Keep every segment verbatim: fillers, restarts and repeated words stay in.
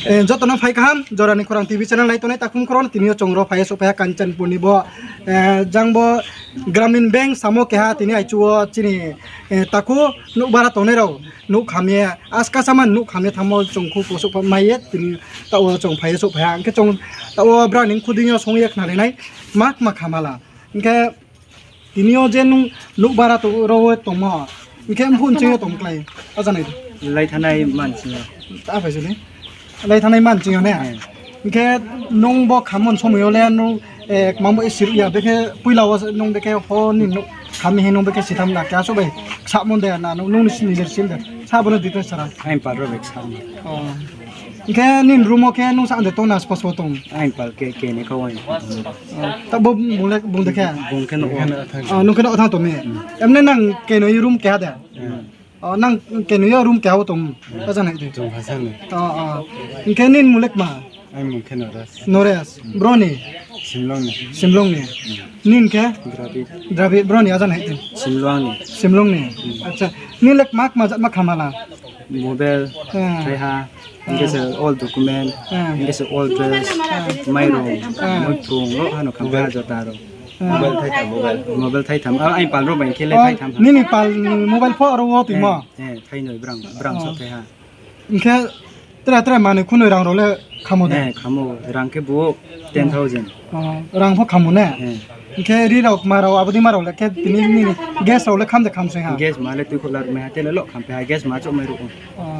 Eh, joto no phai kaham, Jora ni Khorang T V channel nai tongnai takhum khorang, tini yo chung ro phai ye souhphai ha Kanchanpur ni bo, eh, jang bo Gramin Bank samo keha tini aichu wo chini, eh, takhu nouh bara tongnai rao nouh kham ye, aska sama nouh kham ye thanngmo chung khu posouh mai ye tini taoh wo chung phai ye souhphai ha. Hing khe chung taoh wo brao ni khuding yo song ye khnari nai, kma kma kham ha la. Hing khe tini yo je nung nouh bara to ro wo tongmo, hing khe mphuh nching yo tong klái, aja nai di. Lai thanai manching yo. Ta phai sini. Lai thanai manching yo ne? Hing khe nung bo khammon somoi yo le nung, eh, kmang bo sir ya, bekhe poila wo nung bekhe ho ni nouh kham mi hing nung bekhe sitham na khe asuh bai ksamon de na nung, nung ni sini jer sim de. Sa bo no details sara. Aini pal ro bai ksa. Hing khe nini room wo khe nung sa de tong na spo spo tong? Aini pal khe, khe ni kau aini. Ta bo bung le, bung de khe? Bung khe no. Nung khe no thanng tong mi. Emne nang khe no room keha de? Nang khe no yo room keha wo tong? Aja nai di. Hing khe nini mung le kma? Noresh. Bro ni? Simlong ni. Nini khe? Dravid. Bro ni aja nai di. Simlong ni. Acha. Nini le kma kma jat ma kham ha la? Mobile, thaiha, hing khe se all document, hing khe se all dress, mairung, muiprung, ro hano kham ha jota ro. Mobile thaitham, aini pal ro bai khe le thaitham. Nini pal ni mobile pho aro wo tongmo? Thainoi brang, brang so thaiha. Hing khe tre tre manoi khunoi rang rao le khamo de? Khamo, rang khe bo ten thousand. Rang pho khamo ne? Hing khe ri rao kma rao abo dei ma rao le khe tini nini gas rao le kham de kham soi ha? Gas ma le tuikhouh la ruhmai ha, tele lo kham pai ha, gas ma chouhmai ruh ou.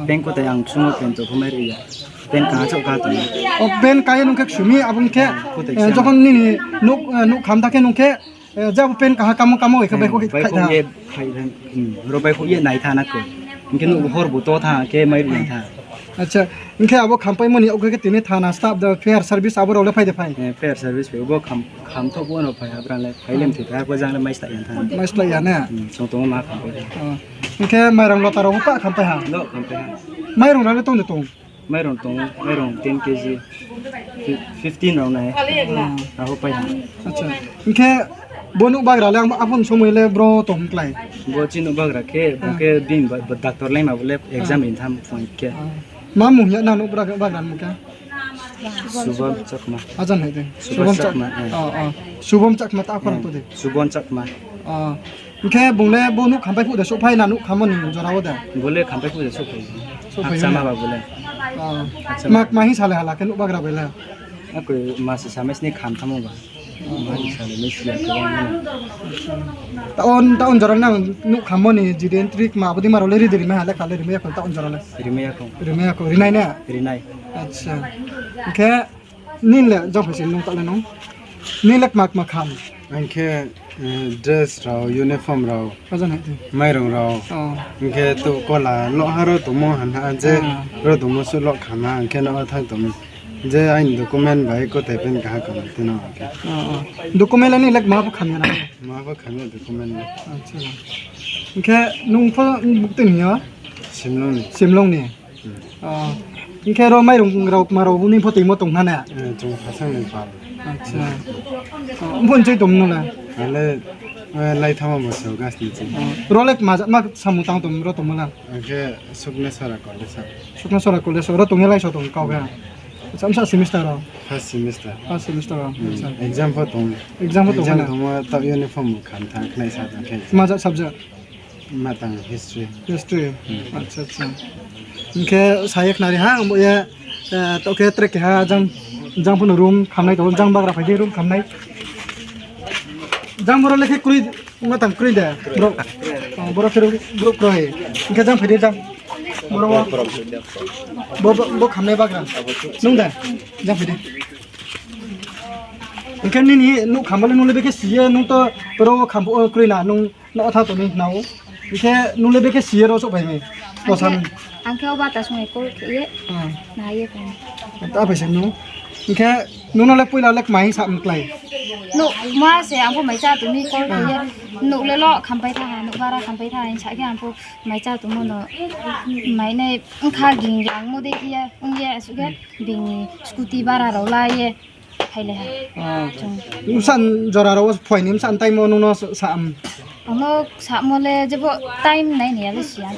Pen kotai ang sumo pen chouh pho mai ruh ya. Pen kaha chouh kha tong. O pen ka ye nung khe ksumi abo khe, jokhon nini nouh kham tha khe nung khe, jabo pen kaha kamo kamo khe baihkhouh ye, ro baihkhouh ye nai tha na khe. Hing khe nouh hor bu to tha khe mai ruh nai tha. Acha, hing khe abo khampaimo ni yakgu khe tini thana staff de fire service abo rao le phai de phai? Fire service phai, bo kham, kham thoh bo no phai ha, brang le phai le mthoi phai ha, bo jang le mai slái ya tha. Mai slái ya ne? Chung tongmo ma khampai ha. Hing khe mairang lota rao bo pah khampai ha? Mairang rao le tong de tong? Mairang tong, mairang ten K G, fifteen rao nai. Abo pai ha. Hing khe bo nouh bagra le ang aphon somoi le bro tong klái? Bo chini nouh bagra khe, bo khe bini doctor laima bo le exam ri tham phung khe. Ma mung ya nang nouh bagra ni mung khe? Subon Chakma. Ajan hai de. Subon Chakma. Subon Chakma ta aphon to de. Subon Chakma. Hing khe bung le bo nouh khampai phuh de souhphai na nouh khammo ni jora wo de? Bo le khampai phuh de souhphai. Souhphai. Chama ba bo le. Ma, ma hing sa le hala khe nouh bagra bai le? Akoi ma se samai sni kham thamo ba. Taoh, taoh jora nang nouh khammo ni jidentry kma abo dei ma rao le ri de rimai ha, lekha le rimai ya kho taoh jora le? Rimai ya kho. Rimai ya kho, rinai ne? Rinai. Acha. Hing khe nini le jang phai se nung taoh le nung? Nini le kma kma kham? Ang khe dress rao, uniform rao, mairang rao, hing khe to kola loh ha ro tongmo han ha je, ro tongmo suh loh kham ha, hing khe no thanng tong. Je aini document bai kotai pen kaha kamo tino khe. Document le nini le ma pho kham ya na? Ma pho kham ya document le. Hing khe nung pho buktui ni yo? Simlong ni. Simlong ni. Hing khe ro mairung rao kma rao nini pho toimo tong ha na? Chung phasang ni pal. Acha. Mphuh nching tong no le? Ale, lai thamo bo se gas ni ching. Ro le kma jat ma samung tang tong ro tongmo la? Ang khe Sukneswara College. Sukneswara College ro tong ye lai so tong kau khe? Acha, bsa semester ro? First semester. First semester ro. Acha. Exam pho tong? Exam pho tong ha na? Exam tongmo taoh uniform bo kham tha khnai sa tong khe. Ma jat subject? Ma tang history. History. Acha, acha. Hing khe sa ye khnari ha, ang bo ye, taoh khe tre keha jang, jang pho no room khamnai tong, jang bagra phai di room khamnai. Jang boro le khe kroi, ma tang kroi de, bro. Boro khe bro kroi. Hing khe jang phai di jang. Boro wo. Bo, bo khamnai bagra. Nung de, jang phai di. Hing khe nini nouh kham bo le nung le bekhe si ye, nung to boro wo kham phuh kroi na, nung no tha tong mi na ou. Hing khe nung le bekhe si ye ro souhphai mi? Ang khe o bata song ye call khe ye, na ye phai mi. Ta phai se nung. Hing khe nung no le poila le kma hing sa mklái? Nouh ma se ang pho mai chá tong mi call khe ye. Nouh le lo khampai tha ha, nouh bara khampai tha ha hing sa khe ang pho mai chá tongmo no. Mai nai bkha ging yang mo de khe ye, ong ye asuh khe bini scooty bara rao la ye. Phai le ha. Bsa jora rao phai ni bsa taimo nung no sa, ang no samo le jebo time nai ni ya le si ya.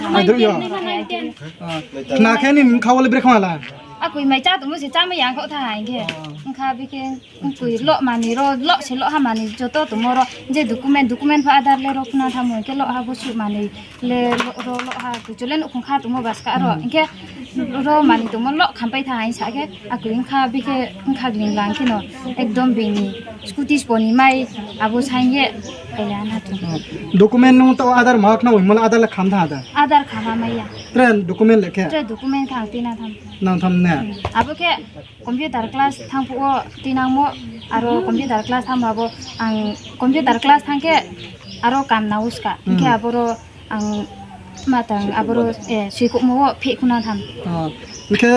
Khna khe nini bkha wo le brekhe ma la? Akoi mai chá tongmo se chámai ya kho tha hing khe. Ongkha bikhe, akoi loh mani ro, loh se loh ha mani joto tongmo ro, je document, document pho Aadhaar le ro khna thanngmo hing khe loh ha bo suh mani le ro, ro loh ha, akoi chule nouhkhong kha tongmo baska ro, hing khe ro mani tongmo loh khampai tha hing sa khe, akoi ongkha bikhe, ongkha gling lang khe no, ekdom bini scooty spo ni mai, abo sign ye, khaila na tong. Document nung to Aadhaar ma khna himo le Aadhaar le kham tha da? Aadhaar khama mai ya. Tre document le khe? Tre document kha ang tina tham. Nang tham ne? Abo khe computer class thanng phuh wo tinangmo, aro computer class thanng abo ang computer class thanng khe aro kam na uska. Hing khe aboro ang matang aboro, eh, suikhouhmo wo phih khuna tham. Hing khe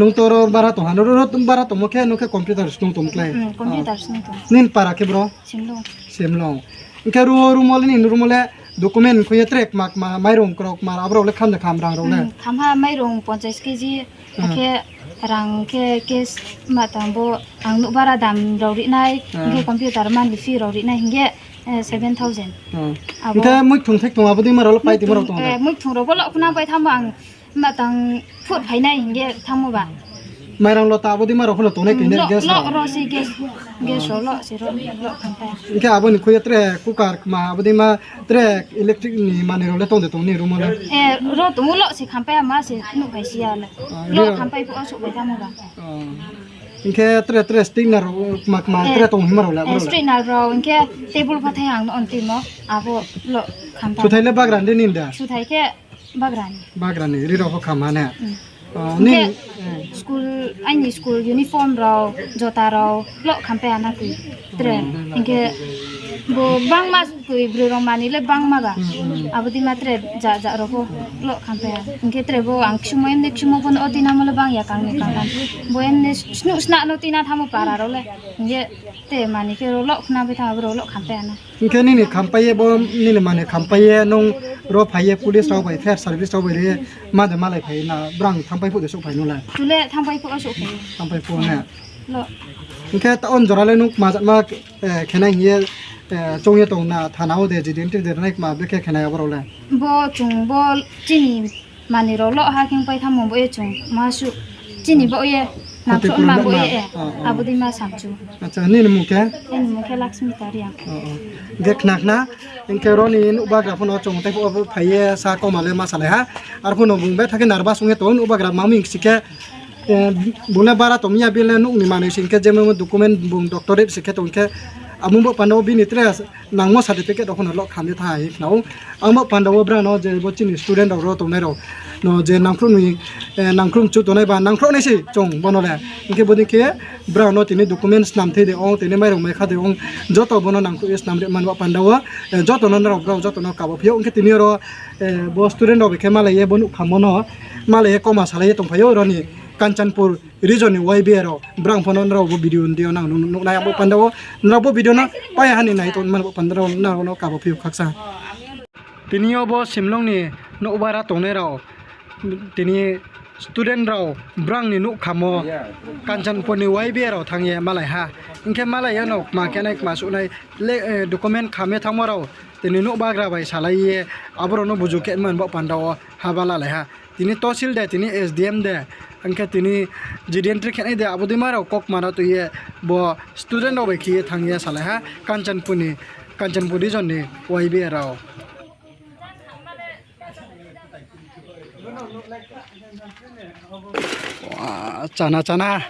nung to ro bara tong ha, ro, ro bara tongmo khe nung khe computer snung tong klái? Computer snung tong. Nini para khe bro? Simlong. Simlong. Hing khe ro, rumo le nini rumo le document khui ye tre kma kma mairung krao kma abo rao le kham de kham rang rao le? Kham ha mairung ponchas kg, akhe rang khe cash matang bo ang nouhbara dam rao ri nai, hing khe computer monthly fee rao ri nai hing khe, eh, seven thousand. Abo. Hing khe muikthung thaikthung abo dei ma rao le pai timo rao tong de? Muikthung rao bo loh khna pai thanngmo ang matang phut phai nai hing khe thanngmo ba. Mairang lota abo dei ma rao pho no tongnai tong de, gas rao? Loh ro se gas, gas rao loh se ro, loh khampai. Hing khe abo ni khui ye tre cooker kma abo dei ma tre electric ni mani rao le tong de tong ni rumo le? Eh, ro tong ou, loh se khampai ama se nuhphai si ya le. Loh khampai phuh wo souhphai thanngmo ba. Hing khe tre tre strainer rao kma kma tre tong hima rao le abo rao le? Strainer rao, hing khe table phathai ang no on timo, abo loh khampai. Suthai le bagra ni de nini de? Suthai khe bagra ni. Bagra ni, ri rao pho kham ha ne? Hing khe school, aini school uniform rao, jota rao, loh khampai ha na koi. Tre, hing khe bo bangma koi broi rao mani le bangma ba. Abo dei ma tre ja ja rao pho loh khampai ha. Hing khe tre bo ang ksumo, emne ksumo bo no o tinamo le bang ya kangni kangtham. Bo emne snuh snah no tina thanngmo para rao le. Hing khe te mani khe ro loh khna bai thanng abo rao loh khampai ha na. Hing khe nini khampai ye bo, nini mani khampai ye nung ro phai ye police rao bai, fire service rao bai ri ye ma de malai phai na, brang thanngpai phuh de souhphai nung le? Chule thanngpai phuh wo souhphai. Thanngpai phuh ne? Hing khe taoh on jora le nung kma jatma, eh, khenai hing ye, eh, choung ye tong na, thana wo de, G D N T de nai kma brekhe khenai abo rao le? Bo chung bo chini mani rao loh ha khe pai thanngmo bo ye chung ma suh chini bo ye nangkhruh ma bo ye, abo dei ma samchu. Acha, nini mung khe? Aini mung khe Laxmi Tariang. Hing khe khna khna, hing khe ro ni nouhbagra pho no chung tei phuh wo phai ye sa kauma le ma salai ha. Arphuh no bung betha khe nervous ong ye tong ou, nouhbagra ma ming si khe, bung le bara tong ya, bini le nouh ni manoi sing khe, jemon document bung doctorate si khe tong khe, abo bo panda wo bini tre nangmo certificate rao pho no loh kham ye tha hing khna ou. Ang bo panda wo brang no je bo chini student rao ro tongnai rao no je nangkhruh ni, nangkhruh mchu tongnai ba nangkhruh nai se chung bo no le. Hing khe bodei khe brang no tini document snam thei de ong, tini mairung mai kha de ong, joto bo no nangkhruh ye snam ri man bo panda wo, joto no nrao brao joto no kabo phi ou. Hing khe tini oro, bo student rao bai khe malai ye bo nouh khammo no malai ye kauma salai ye tongphai ou ro ni Kanchanpur region ni Y B A rao, brang pho no nrao bo video ndi yo nang nuh nai abo panda wo, nrao bo video no pai ha ni nai tong man bo panda wo nrao no kabo phi ou khaksa. Tini yo bo Simlong ni nouhbara tongnai rao, tini student rao brang ni nouh khammo Kanchanpur ni Y B A rao thanng ye malai ha. Hing khe malai ye no kma khe nai kma suh nai le, document kham ye thanngmo rao tini nouhbagra bai salai ye abo rao no buju khe man bo panda wo haba lalai ha. Tini tosil de, tini S D M de, hing khe tini G D N T khenai de, abo dei ma rao kau kma no tui ye bo student rao bai khe ye thanng ye salai ha, Kanchanpur ni, Kanchanpur region ni Y B A rao. Chana chana.